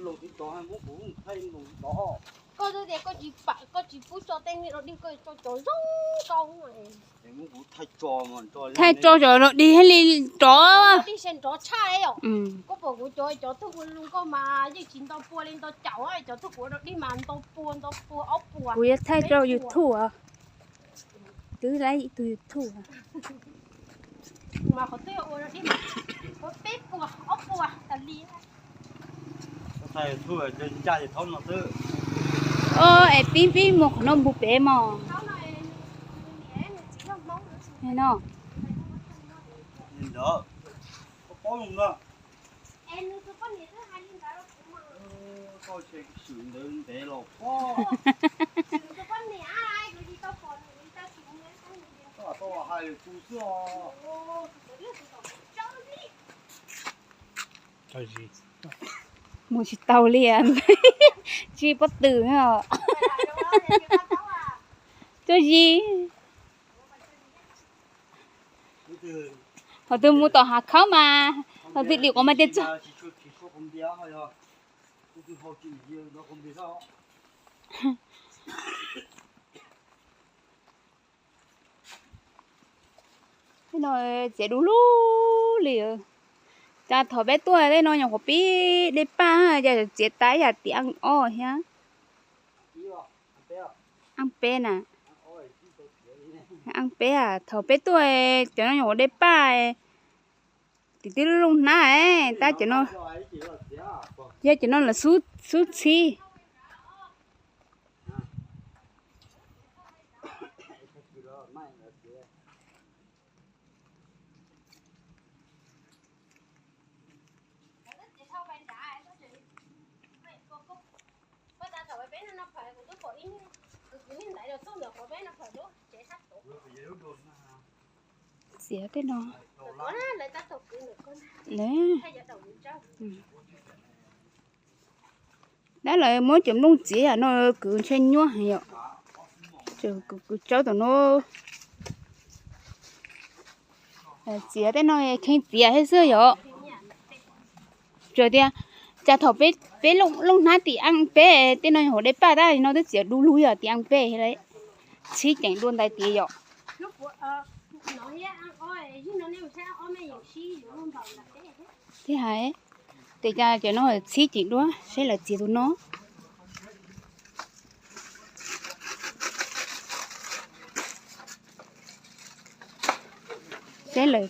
Koj twb tias koj tsis pub tso tej niag dog dig, koj tso cov zoo nkauj. Thaij tso cov dog dig thiaj li nrov. Dog dig se nrov tshaj os. Koj pom kuv cov, cov tug kuv zoo nkauj mas yeej tsis nto pua li, nto caum, cov tug kuv dog dig mas nto pua, nto pua, ob pua. Kuv yuav thaij rau YouTube os. Twb laib ib tug YouTube. Kuv mas qhov twg ua dog dig mas ua peb pua, ob pua tas li. Thaij YouTube ncaj es thaum no xwb. Os, es pib pib mus qhov no mus pem mog. No. Ntawd, koj paub zoo na. Koj swm ntawd ntev los pob. Koj tau hais lus tus xwb os. Mus tsis tau li, tsis pob tw. Tso zis. Ho twb mus tom hav khaub mas, ho twb dim quav mas tias txog. Tej no txiav du lug li. Cas thaum peb tuaj tej no nyuam qhuav pib dej paj, cas txiav tas yam tim ab ob thiab. Ab peb na. Ab peb, thaum peb tuaj cov no nyuam qhuav dej paj, tim tib lub looj hnab, tab cov no, yog cov no lawv xub txhib. Txiav tej no. Dab laug muab cov nplooj txiav yam no kwv ntshe nyuaj heev yom. Kwv tsaub tom no. Txiav tej no kheev txiav thiab xwb yom. Tsuas tias cas thaum peb looj hnab tim ab peb tej no nyuam qhuav dej paj tab sis no twb txiav du lug yom, tim ab peb txhib ceev dua ntais tiav yom. Thiab hais, tes cas cov no txhib ceev dua, saib lawv txiav tus no. Saib lawv,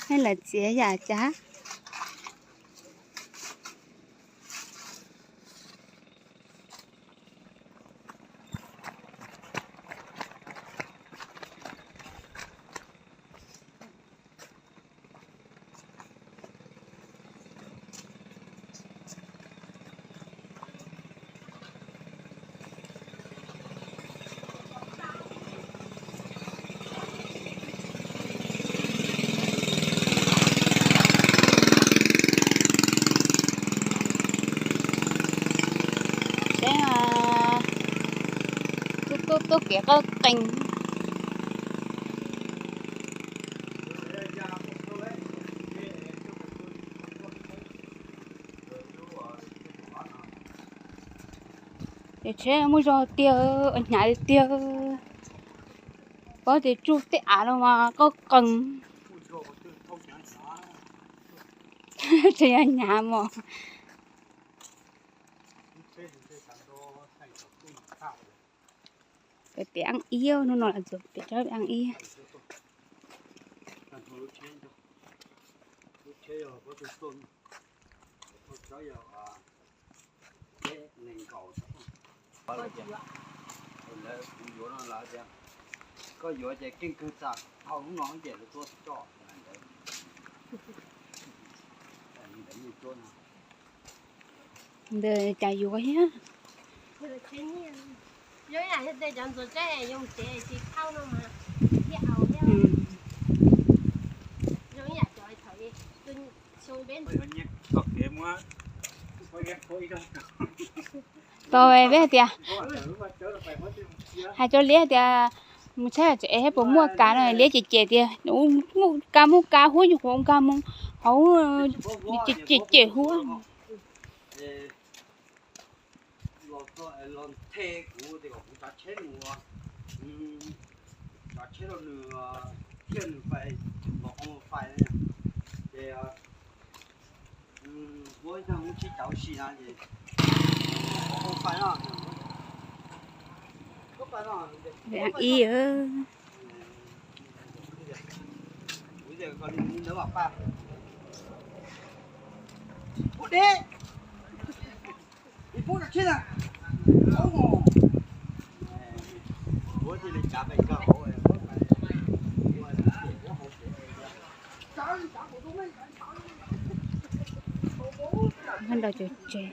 saib lawv txiav yam cas. Saib, tuaj tuaj kev qoj qees. Ces tsheb muaj zog tiag, hnyav tiag. Paub tias tsuj tej av no mas qoj qees. Tseem yog hnyav mos. Pem, pem ab ib, hnub no los txog pem tsob ab ib. Lawv kuv yuav no lawv tias koj yuav ces keej kawg tas, thaum hnub no ces lawv tuaj coj ntawd. Ntawd cas yuav thiab. Zoo ib yam li tej cov ntxuav tsev yoo tsev tsis thauj no mas thiaj aus thiab. Zoo ib yam cov thaum xyoo peb tau peb tias, hais rau liab tias mus tshab tsev es puas muaj kav no, liab ces cem tias muaj kav, muaj kav, huab nyuam qhuav ua nkag mus, Hauv cem cem huab. Los nthe kuv tias kom kuv tsav tsheb mus, tsav tsheb rau nws, thiaj nws fais, los qhov muag fais na. Ces muab ib tag hub tsheb cauv si na ces qhov muag fais no. Ib, Ntaus cov tsev.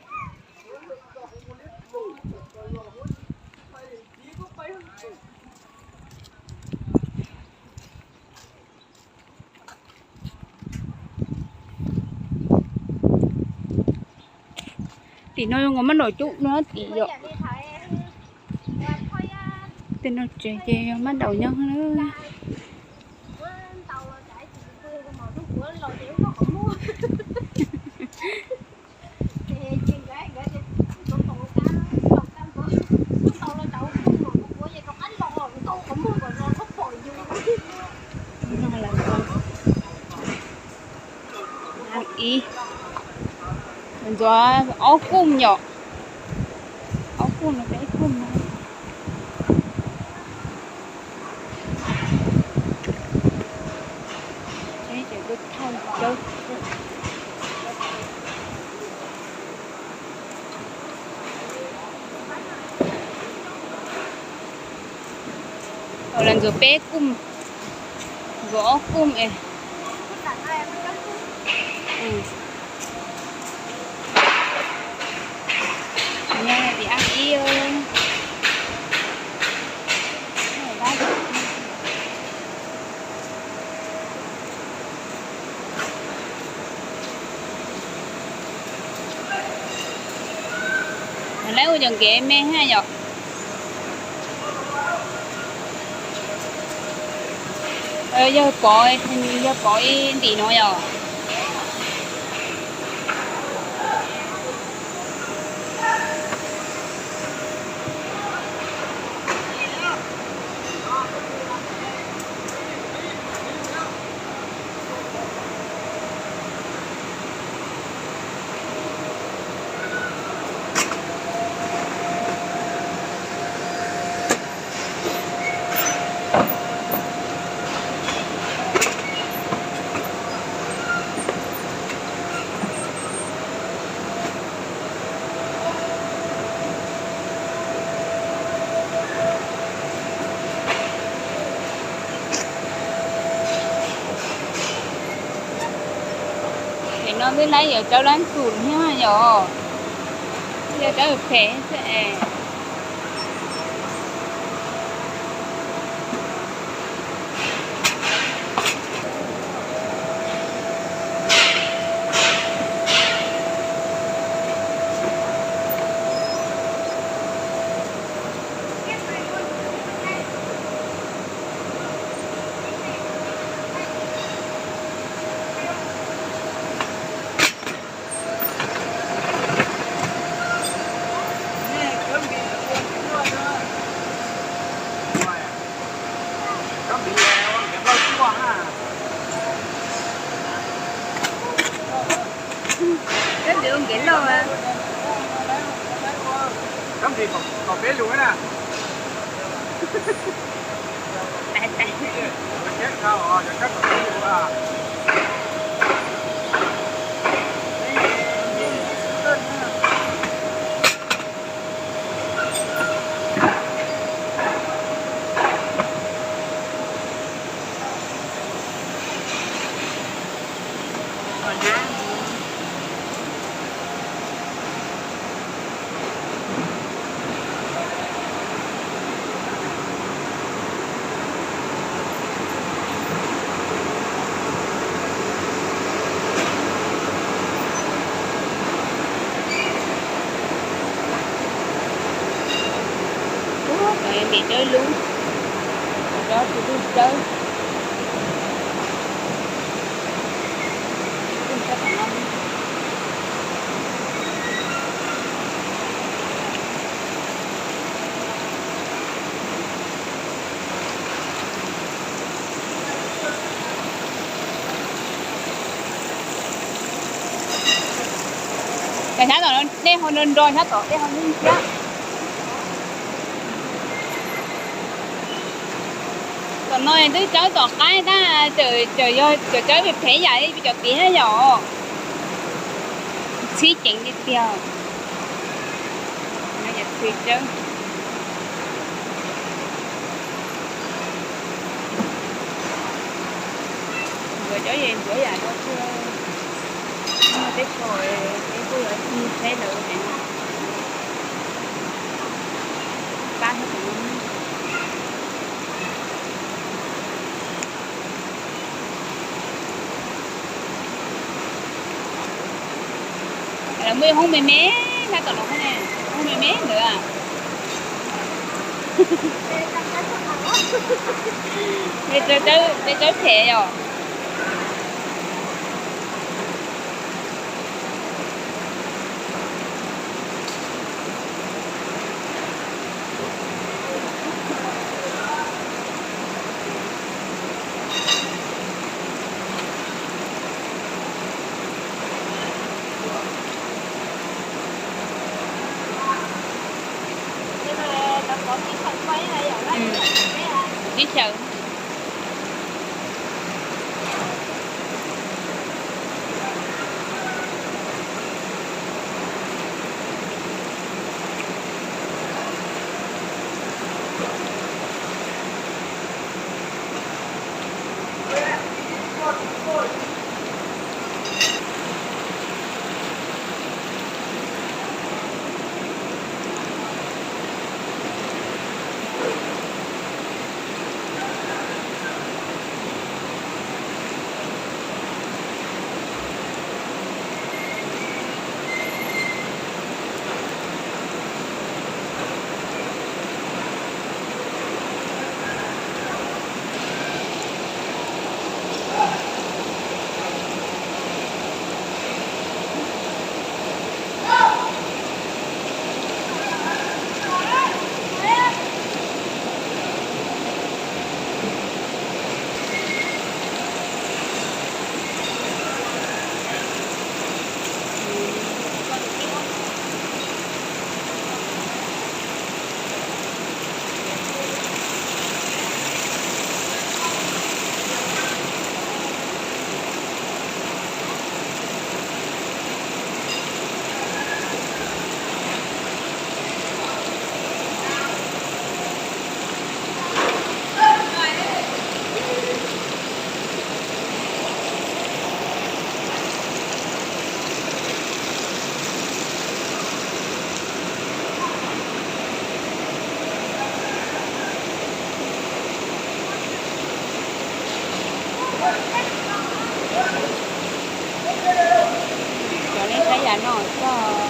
Tim no yuav mab daum cub no tim yom. Tej no tsev ces yog mab daum nyob na. Ib, ntxuav ob kooj yom. Ob kooj no, peb kooj no. Los ntxuav peb kooj, ntxuav ob kooj es. Nyob tim ab ib. Lawv ua cov nkev me ha yom. Yawg pov, yawg pov ib ntim no yom. Pem no twb laib yuav tsawb lab tus thiab yom. Yog tsawb phem xwb es. Kab npis ua nkev loj. Kab npis kom peb lus na. Ub, cov ntim dawb lub, cov tus lub dawb. Cov hnab tom no dej ho nro nro, hnab tom dej ho nyob thiab. Tom no twb tsawb tom qab tab, cov tsawb phem yam li cov tid na yom. Txhib ceev tiag tiag. Txhib tsawb. Ntxuav cov, ntxuav yam no, muaj teb chaws peb kuj yuav saib lawv pab thiab. Lawv muaj ib hoob me me, tab tom no hoob me me ntawd. Peb tsawb phem yom. Sib xyaw. Cov nej saib yam no txog